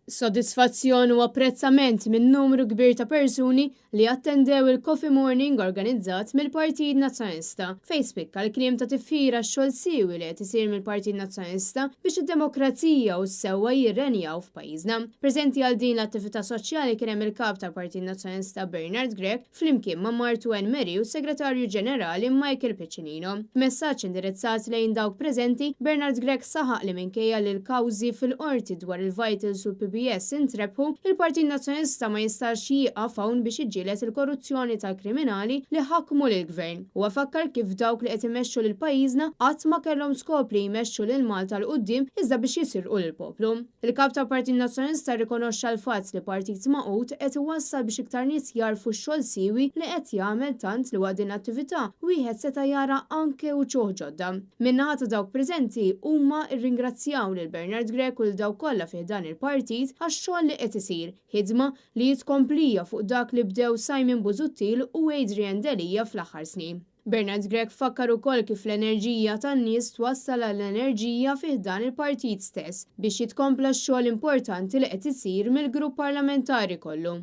Sodisfazzjon u apprezzament minn numru kbir ta' persuni li attendew il-Coffee Morning organizzat mill-Partit Nazzjonalista, fejn spikka l-kliem ta' tifħir għax-xogħol siewi li qed isir mill-Partit Nazzjonalista biex id-demokrazija u s-sewwa jirrenjaw f'pajjiżna. Preżenti għal din l-attività soċjali kien hemm il-Kap tal-Partit Nazzjonalista Bernard Grech flimkien ma' martu Anne Marie u s-Segretarju Ġenerali Michael Piccinino. F'messaġġ indirizzat lejn dawk preżenti, Bernard Grech saħaq li minkejja li l-kawżi fil-Qorti dwar il-Vitals u l-PBS intrebħu, il-Partit Nazzjonalista ma jistax jieqaf hawn biex jiġġieled il-korruzzjoni tal-kriminali li ħakmu lill-Gvern. Huwa fakkar kif dawk li qed imexxu lil pajjiżna qatt ma kellhom skop li jmexxu lil Malta 'l quddiem iżda biex jisirqu lill-poplu. Il-Kap tal-Partit Nazzjonalista rrikonoxxa l-fatt li partit magħqud qed iwassal biex iktar nies jagħrfu x-xogħol siewi li qed jagħmel tant li waqt din l-attività wieħed seta' jara anke uċuħ ġodda. Min-naħa ta' dawk preżenti, huma rringrazzjaw lil Bernard Grech u lil dawk kollha fi ħdan il-partit għax-xogħol li qed isir, ħidma li hi tkomplija fuq dak li bdew Simon Busuttil u Adrian Delia fl-aħħar snin. Bernard Grech fakkar ukoll kif l-enerġija tan-nies twassal għall-enerġija fi ħdan il-partit stess biex jitkompla x-xogħol importanti li qed isir mill-grupp parlamentari kollu.